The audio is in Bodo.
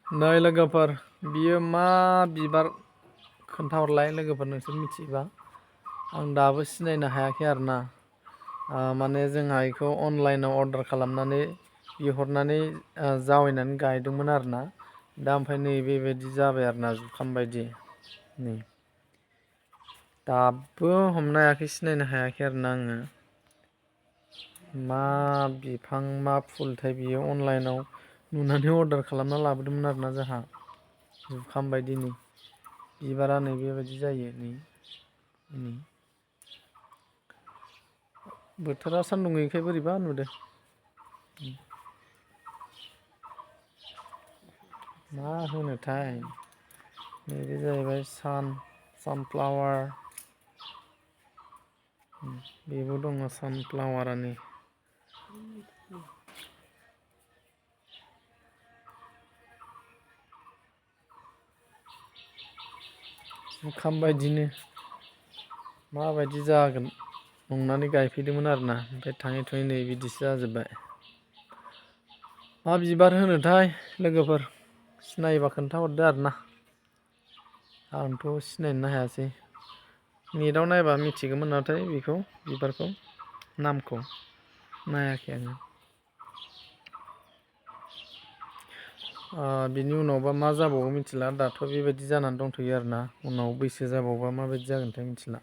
नै लोगोफोर बियो मा बिबार खोन्थाहरलाय लोगोफोर नोंसोर मिथियोबा आं दाबो सिनायनो हायाखै आरोना माने जोंहा बेखौ अनलाइनाव अर्डार खालामनानै बिहरनानै जावैनानै गायदोंमोन आरोना दा ओमफ्राय नै बेबायदि जाबाय आरोना जुखाम बायदि नै दाबो हमनो हायाखै सिनायनो हायाखै आरोना आङो मा बिफां मा फुलथाय बियो अनलाइनाव नुनानै अर्डार खालामना लाबोदोंमोन आरोना जोंहा जुखाम बायदि नै बिबारा नै बेबायदि जायो नै बोथोरा सान्दुं गैयैखाय बोरैबा नुदों मा होनोथाय नैबे जाहैबाय सानफ्लावार बेबो दङ सानफ्लावारानो जुखाम बायदिनो माबायदि जागोन नंनानै गायफैदोंमोन आरोना ओमफ्राय थाङै थुङै नै बिदिसो जाजोब्बाय मा बिबार होनोथाय लोगोफोर सिनायोबा खोन्थाहरदो आरोना आंथ' सिनायनो हायासै नेटआव नायबा मिथिगौमोन नाथाय बेखौ बिबारखौ नामखौ नायाखै आङो बिनि उनावबा मा जाबावो मिथिला दाथ' बेबायदि जानानै दंथ'यो आरोना उनाव बैसो जाबावबा माबायदि जागोनथाय मिथिला